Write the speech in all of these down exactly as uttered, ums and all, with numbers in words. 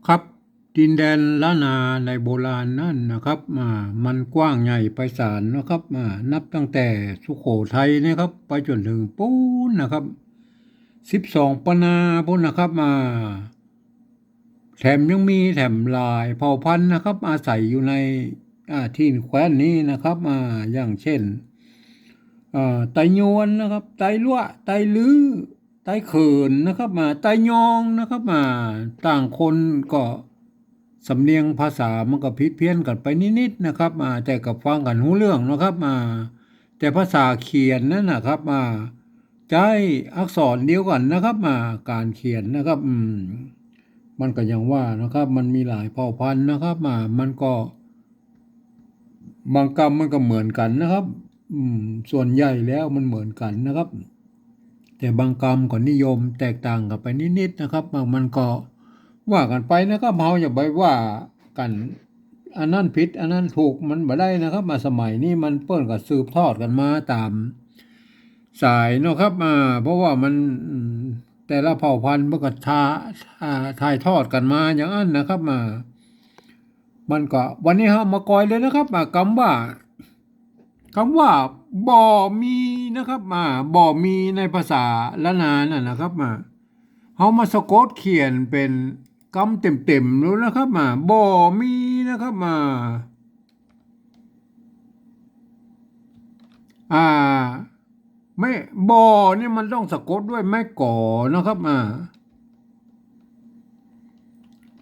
ครับ ดินแดนล้านนาในโบราณนั้นนะครับ อ่า มันกว้างใหญ่ไพศาลนะครับ อ่า นับตั้งแต่สุโขทัยนะครับ ไปจ๋นเถิงปู๊นนะครับ สิบสองปะนาปู๊นนะครับ อ่า แถมยังมีแถมหลายเผ่าพันธุ์นะครับ อาศัยอยู่ใน อ่า ถิ่นแคว้นนี้นะครับ อ่า อย่างเช่น อ่า ไตยวนนะครับ ไตลัวะ ไตลื้อ ไตเขินนะครับ อ่า ไตยองนะครับ อ่า ต่างคนก็สำเนียงภาษามันก็ผิดเพี้ยนกั๋นไปนิดๆ นะครับ อ่า แต่ก็ฟังกั๋นฮู้เรื่องนะครับ อ่า แต่ภาษาเขียนนั้นนะครับ อ่า ใจ๊อักษรเดียวกั๋นนะครับ อ่า ก๋านเขียนนะครับ อืม มันก็อย่างว่านะครับ มันมีหลายเผ่าพันธุ์นะครับ อ่า มันก็ บางกำมันก็เหมือนกั๋นนะครับ อืม ส่วนใหญ่แล้วมันเหมือนกั๋นนะครับ แต่บางกำก็นิยมแตกต่างกั๋นไปนิดๆ นะครับ มันก็ว่ากั๋นไปนะครับ เฮาอย่าไปว่ากั๋น อันนั้นผิด อันนั้นถูก มันบ่ได้นะครับ มาสมัยนี้มันเปิ้นก็สืบทอดกั๋นมาต๋ามสายเนาะครับ อ่า เพราะว่ามัน อืม แต่ละเผ่าพันธุ์มันก็ถ่า อ่า ถ่ายทอดกั๋นมาอย่างนั้นนะครับ อ่า มันก็ วันนี้เฮามากอยเลยนะครับ อ่า กำว่า กำว่า บ่มีนะครับ อ่า บ่มีในภาษาล้านนาน่ะนะครับ อ่า เฮามาสะกดเขียนเป๋นกำเต็มๆ ดูนะครับ อ่า บ่มีนะครับ อ่า อ่า ไม่ บ่อนี่มันต้องสะกดด้วยไม้ก๋อนะครับ อ่า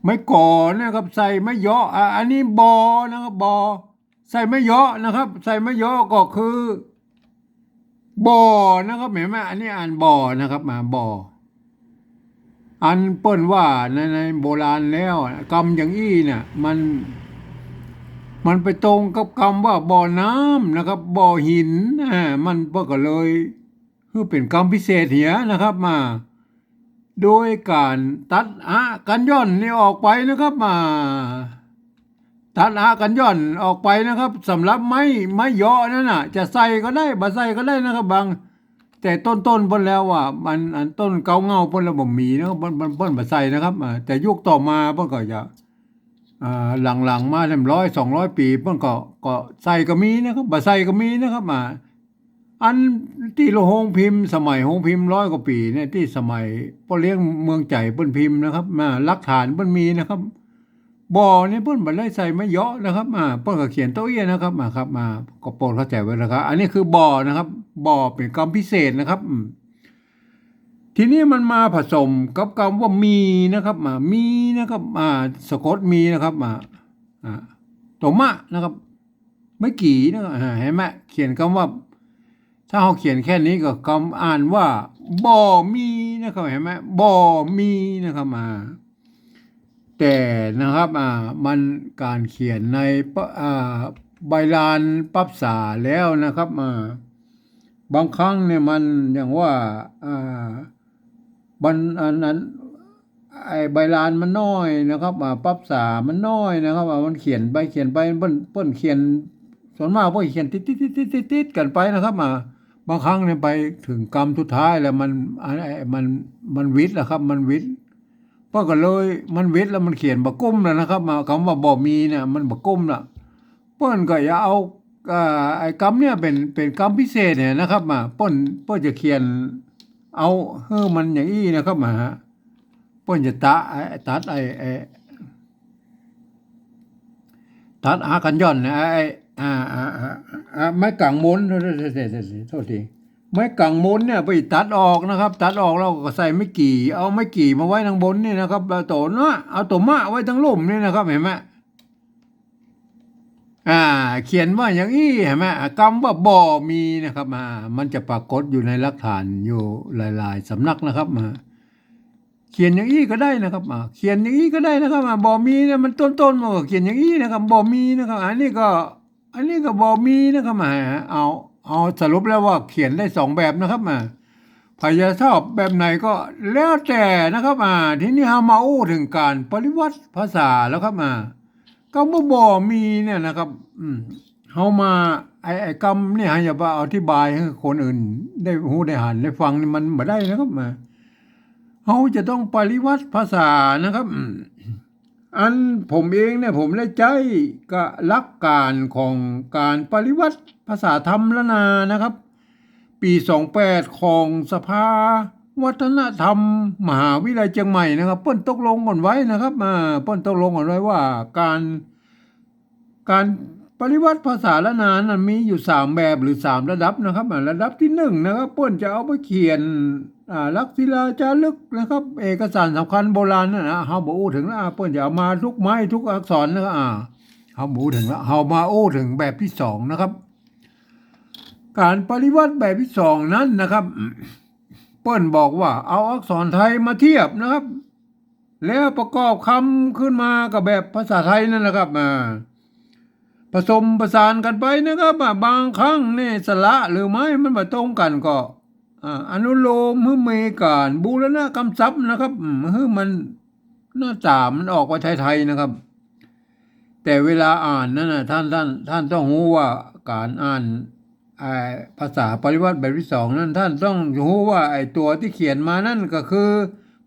ไม้ก๋อเนี่ยครับ ใส่ไม้เยาะ อ่า อันนี้บ่อนะครับ บ่อ ใส่ไม้เยาะนะครับ ใส่ไม้เยาะก็คือ บ่อนะครับ หันก่อ อันนี้อ่านบ่อนะครับ อ่า บ่อ อันเปิ้นว่าใน ในโบราณแล้ว กำอย่างอี้น่ะ มัน มันไปตรงกับกำว่าบ่อน้ำนะครับ บ่อหิน อ่า มัน เปิ้นก็เลย คือเป๋นกำพิเศษเหียนะครับ มา โดยก๋านตัดอะกัญญอนนี่ออกไปนะครับ มา ตัดอะกัญญอนออกไปนะครับ สำหรับไม้ ไม้เยาะนั่นน่ะ จะใส่ก็ได้ บ่ใส่ก็ได้นะครับ บาง แต่ต้นๆ เปิ้นแล้วว่า มัน อันต้นเก๊าเหง้าเปิ้นแล้วบ่มีนะครับ เปิ้น เปิ้น เปิ้นบ่ใส่นะครับ อ่า แต่ยุคต่อมาเปิ้นก็จะ อ่า หลังๆ มาแถมร้อยสองร้อยปี๋ เปิ้นก็ ก็ใส่ก็มีนะครับ บ่ใส่ก็มีนะครับ อ่า อันตี้โฮงพิมพ์ สมัยโฮงพิมพ์ร้อยกว่าปี๋เนี่ย ตี้สมัยป้อเลี้ยงเมืองใจ๋เปิ้นพิมพ์นะครับ มา หลักฐานเปิ้นมีนะครับ บ่อนี่เปิ้นบ่ได้ใส่ไม้เยาะนะครับ อ่า เปิ้นก็เขียนโต๊ะเอี้ยนะครับ อ่า ครับ อ่า ก็โปรดเข้าใจ๋ไว้นะครับ อันนี้คือบ่อนะครับ บ่อเป๋นกำพิเศษนะครับ อืม ทีนี้มันมาผสมกับกำว่ามีนะครับ อ่า มีนะครับ อ่า สะกดมีนะครับ อ่า อ่า ตั๋วมะนะครับ ไม้กี่นะครับ อ่า หันก่อ เขียนกำว่า ถ้าเฮาเขียนแค่นี้ก็กำอ่านว่า บ่อมีนะครับ หันก่อ บ่อมีนะครับ อ่า แต่นะครับ อ่า มันก๋านเขียนในปะ อ่า ใบลานปรั๊บสาแล้วนะครับ อ่า บางครั้งเนี่ยมันอย่างว่า อ่า มัน อัน อัน ไอ้ใบลานมันน้อยนะครับ อ่า ปรั๊บสามันน้อยนะครับ อ่า มันเขียนไปเขียนไป เปิ้น เปิ้นเขียน ส่วนมากเปิ้นเขียนติดๆๆๆๆ กั๋นไปนะครับ อ่า บางครั้งเนี่ยไปเถิงกำสุดท้ายแล้วมัน อัน ไอ้ มัน มันหวิดแล้วครับ มันหวิด เปิ้นก็เลย มันหวิดแล้วมันเขียนบ่กุ้มแล้วนะครับ อ่า กำว่าบ่มีเนี่ยมันบ่กุ้มละ เปิ้นก็จะเอา อ่า ไอ้กำเนี่ยเป๋น เป๋นกำพิเศษเนี่ยนะครับ อ่า เปิ้น เปิ้นจะเขียนเอาหื้อมันอย่างอี้นะครับ อ่า ฮะ เปิ้นจะตะ ไอ้ ตัดไอ้ ไอ้ ตัดอะกัญญอนเนี่ย ไอ้ อ่า อ่า อ่า อ่า ไม้ก๋างมน โทษที ไม้ก๋างมนเนี่ยไปตัดออกนะครับ ตัดออกแล้วก็ใส่ไม้กี่ เอาไม้กี่มาไว้ตังบนนี่นะครับ แล้วตั๋วเนาะ เอาตั๋วมะไว้ตังลุ่มนี่นะครับ หันก่อ อ่า เขียนว่าอย่างอี้หันก่อ อ่า กำว่าบ่มีนะครับ อ่า มันจะปรากฏอยู่ในหลักฐานอยู่หลายๆ สำนักนะครับ อ่า เขียนอย่างอี้ก็ได้นะครับ อ่า เขียนอย่างอี้ก็ได้นะครับ อ่า บ่มีเนี่ยมันต้นๆ มันก็เขียนอย่างอี้นะครับ บ่มีนะครับ อันนี้ก็ อันนี้ก็บ่มีนะครับ อ่า เอา เอาสรุปแล้วว่าเขียนได้สองแบบนะครับ อ่า ใผจะชอบแบบไหนก็แล้วแต่นะครับ อ่า ทีนี้เฮามาอู้เถิงก๋านปริวัติภาษาแล้วครับ อ่า กำว่าบ่มีเนี่ยนะครับ อืม เฮามา ไอ้ ไอ้กำเนี่ย เฮาอย่าไปอธิบายหื้อคนอื่นได้ฮู้ได้หันได้ฟังนี่มันบ่ได้นะครับ อ่า เฮาจะต้องปริวัติภาษานะครับ อืม อันผมเองเนี่ยผมได้ใจ๊กับหลักการของก๋านปริวัติภาษาธรรมล้านนานะครับ ปี๋สองแปดของสภาวัฒนธรรมมหาวิทยาลัยเจียงใหม่นะครับ เปิ้นตกลงกั๋นไว้นะครับ อ่า เปิ้นตกลงกั๋นไว้ว่าก๋าน ก๋านปริวัติภาษาล้านนานั้นมีอยู่สามแบบหรือสามระดับนะครับ อ่า ระดับตี้นึ่งนะครับ เปิ้นจะเอาไปเขียน อ่า หลักศิลาจารึกนะครับ เอกสารสำคัญโบราณนั่นนะ เฮาบ่อู้เถิงละ อ่า เปิ้นจะเอามาทุกไม้ทุกอักษรนะครับ อ่า เฮาบ่อู้เถิงละ เฮามาอู้เถิงแบบตี้สองนะครับ ก๋านปริวัติแบบตี้สองนั้นนะครับ เปิ้นบอกว่าเอาอักษรไทยมาเทียบนะครับ แล้วประกอบกำขึ้นมากับแบบภาษาไทยนั่นนะครับ อ่า ผสมผสานกั๋นไปนะครับ อ่า บางครั้งนี่สระหรือไม้มันบ่ตรงกั๋นก็ อ่า อนุโลมหื้อมีก๋านบูรณะกำศัพท์นะครับ อืม หื้อมันหน้าต๋ามันออกไปไทยๆ นะครับ แต่เวลาอ่านนั้นน่ะ ท่าน ท่าน ท่านต้องฮู้ว่าก๋านอ่าน อ่า ภาษาปริวัติแบบตี้สองนั้น ท่านต้องฮู้ว่าไอ้ตั๋วตี้เขียนมานั้นก็คือ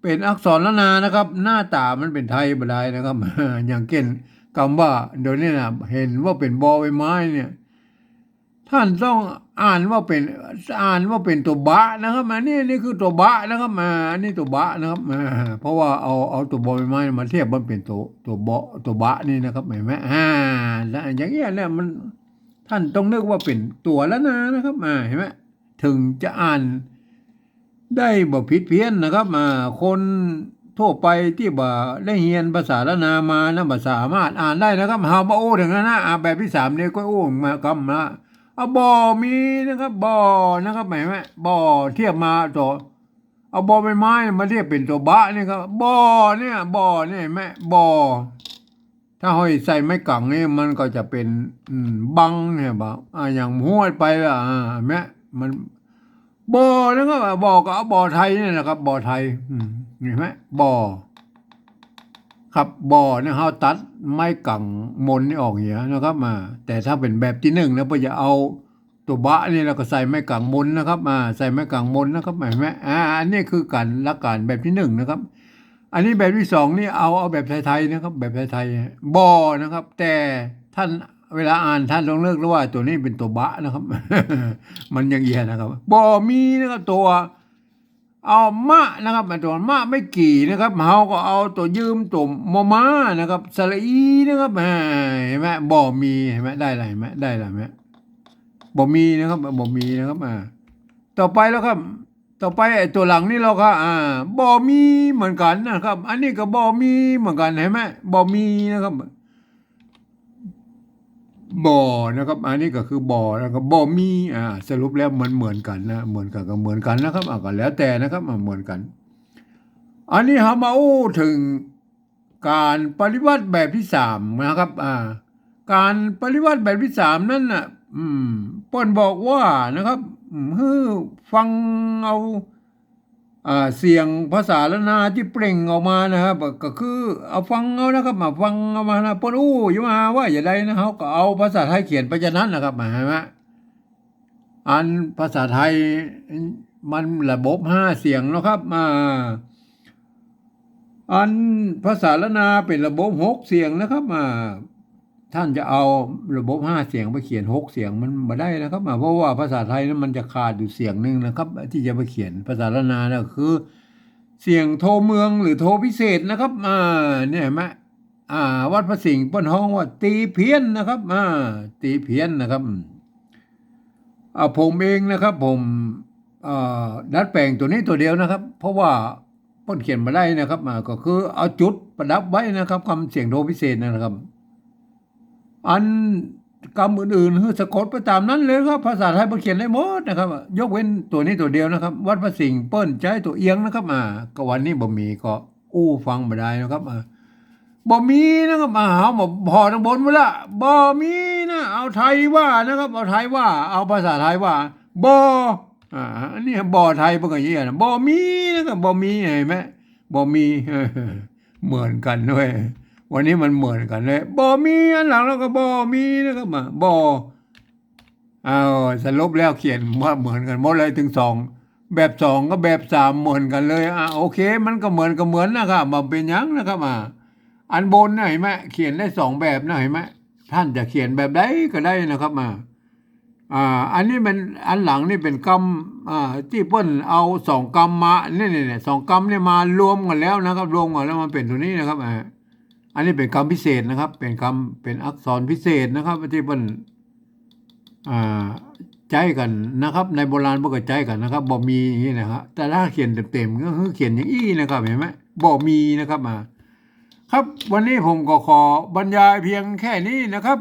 เป๋นอักษรล้านนานะครับ หน้าต๋ามันเป๋นไทยบ่ได้นะครับ อย่างเจ้นกำว่า เดี๋ยวนี้น่ะ หันว่าเป๋นบอใบไม้เนี่ย ท่านต้องอ่านว่าเป๋น อ่านว่าเป๋นตั๋วบะนะครับ อันนี้ นี่คือตั๋วบะนะครับ อ่า อันนี้ตั๋วบะนะครับ อ่า เพราะว่าเอา เอาตั๋วบอใบไม้มาเทียบมันเป๋นตั๋ว ตั๋วบอ ตั๋วบะนี่นะครับ หันไหม อ่า แล้วอย่างเงี้ยเนี่ยมัน ท่านต้องนึกว่าเป๋นตั๋วล้านนานะครับ อ่า หันไหม เถิงจะอ่านได้บ่ผิดเพี้ยนนะครับ อ่า คนทั่วไปตี้บ่ได้เฮียนภาษาล้านนามานะ บ่สามารถอ่านได้นะครับ เฮามาอู้เถิงนั้นนะ อ่า แบบตี้สามนี่ก็อู้มาก๋ำละ อ่า บ่มีนะครับ บ่นะครับ หันไหม บ่เทียบมาตั๋ว เอาบอใบไม้มาเทียบเป๋นตั๋วบะนี่ครับ บ่เนี่ย บ่เนี่ย หันไหม บ่ ถ้าเฮาใส่ไม้กังนี่มันก็จะเป๋น อืม บังเนี่ยบ่ อ่า อย่างฮวดไปละ อ่า หันไหม มัน บ่นะครับ อ่า บ่ก็เอาบ่อไทยนี่นะครับ บ่อไทย อืม หันไหม บ่ ครับ บ่อเนี่ยเฮาตัดไม้กังมนนี่ออกเหียนะครับ อ่า แต่ถ้าเป๋นแบบตี้นึ่งนะ เปิ้นจะเอาตั๋วบะนี่แล้วก็ใส่ไม้กังมนนะครับ อ่า ใส่ไม้กังมนนะครับ หันไหม อ่า อันนี้คือก๋าน หลักก๋านแบบตี้นึ่งนะครับ อันนี้แบบตี้สองนี่เอา เอาแบบไทยๆ นะครับ แบบไทยๆ บ่นะครับ แต่ท่านเวลาอ่านท่านต้องนึกว่าตั๋วนี้เป๋นตั๋วบะนะครับ มันอย่างเงี้ยนะครับ บ่มีนะครับ ตั๋ว เอามะนะครับ ตั๋วมะไม่กี่นะครับ เฮาก็เอาตั๋วยืมตั๋วมอม้านะครับ สระอีนะครับ อ่า หันไหม บ่มี หันไหม ได้ละ หันไหม ได้ละ หันไหม บ่มีนะครับ บ่มีนะครับ อ่า ต่อไปแล้วครับ ต่อไปไอ้ตั๋วหลังนี่แล้วครับ อ่า บ่มีเหมือนกั๋นนะครับ อันนี้ก็บ่มีเหมือนกั๋น หันไหม บ่มีนะครับ บ่นะครับ อันนี้ก็คือบ่นะครับ บ่มี อ่า สรุปแล้วมันเหมือนกั๋นนะ เหมือนกั๋นก็เหมือนกั๋นนะครับ อ่า ก็แล้วแต่นะครับ อ่า เหมือนกั๋น อันนี้เฮามาอู้เถิงก๋านปริวัติแบบตี้สามนะครับ อ่า ก๋านปริวัติแบบตี้สามนั้นน่ะ อืม เปิ้นบอกว่านะครับ อืม หื้อฟังเอา อ่า เสียงภาษาล้านนาตี้เปล่งออกมานะครับ ก็คือเอาฟังเอานะครับ มาฟังเอามานะ เปิ้นอู้จะมาว่าอย่างใดนะ เฮาก็เอาภาษาไทยเขียนไปจะนั้นนะครับ หันไหม อันภาษาไทยมันระบบห้าเสียงเนาะครับ อ่า อันภาษาล้านนาเป๋นระบบหกเสียงนะครับ อ่า ท่านจะเอาระบบห้าเสียงไปเขียนหกเสียงมันบ่ได้นะครับ อ่า เพราะว่าภาษาไทยนั้นมันจะขาดอยู่เสียงนึ่งนะครับ ตี้จะไปเขียนภาษาล้านนานะ คือเสียงโทเมืองหรือโทพิเศษนะครับ อ่า เนี่ยหันไหม อ่า วัดพระสิงห์เปิ้นฮ้องว่าตีเพี้ยนนะครับ อ่า ตีเพี้ยนนะครับ อ่า ผมเองนะครับ ผม อ่า ดัดแปลงตั๋วนี้ตั๋วเดียวนะครับ เพราะว่าเปิ้นเขียนบ่ได้นะครับ อ่า ก็คือเอาจุดประดับไว้นะครับ กำเสียงโทพิเศษนะครับ อันกำอื่นๆ หื้อสะกดไปต๋ามนั้นเลยครับ ภาษาไทยเปิ้นเขียนได้หมดนะครับ ยกเว้นตั๋วนี้ตั๋วเดียวนะครับ วัดพระสิงห์เปิ้นใจ๊ตั๋วเอียงนะครับ อ่า ก็วันนี้บ่มีก็อู้ฟังบ่ได้นะครับ อ่า บ่มีนะครับ อ่า เฮาบ่ ผ่อตังบนพุ้นละ บ่มีนะ เอาไทยว่านะครับ เอาไทยว่า เอาภาษาไทยว่า บ่ อ่า อันนี้บ่ไทยเปิ้นก็เยียะนะ บ่มีนะครับ บ่มี หันไหม บ่มี เหมือนกั๋นเว้ย วันนี้มันเหมือนกั๋นเลย บ่มี อันหลังแล้วก็บ่มีนะครับ อ่า บ่ เอา สรุปแล้วเขียนว่าเหมือนกั๋นหมดเลย ตึงสอง แบบสองกับแบบสามเหมือนกั๋นเลย อ่ะ โอเค มันก็เหมือนกับเหมือนนะครับ บ่เป๋นหยังนะครับ อ่ะ อันบนเนี่ยเห็นไหม เขียนได้สองแบบนะ เห็นไหม ต้านจะเขียนแบบใดก็ได้นะครับ อ่า อ่า อันนี้เป๋น อันหลังนี่เป๋นกำ อ่า ตี้เปิ้นเอาสองกำมา เนี่ย เนี่ย เนี่ย สองกำเนี่ยมารวมกั๋นแล้วนะครับ รวมกั๋นแล้วมันเป๋นตั๋วนี้นะครับ อ่า อันนี้เป๋นกำพิเศษนะครับ เป๋นกำ เป๋นอักษรพิเศษนะครับ ตี้เปิ้น อ่า ใจ๊กั๋นนะครับ ในโบราณเปิ้นก็ใจ๊กั๋นนะครับ บ่มีอย่างนี้นะฮะ แต่ถ้าเขียนเต็มๆ ก็คือเขียนอย่างอี้นะครับ เห็นไหม บ่มีนะครับ อ่า ครับ วันนี้ผมก็ขอบรรยายเพียงแค่นี้นะครับ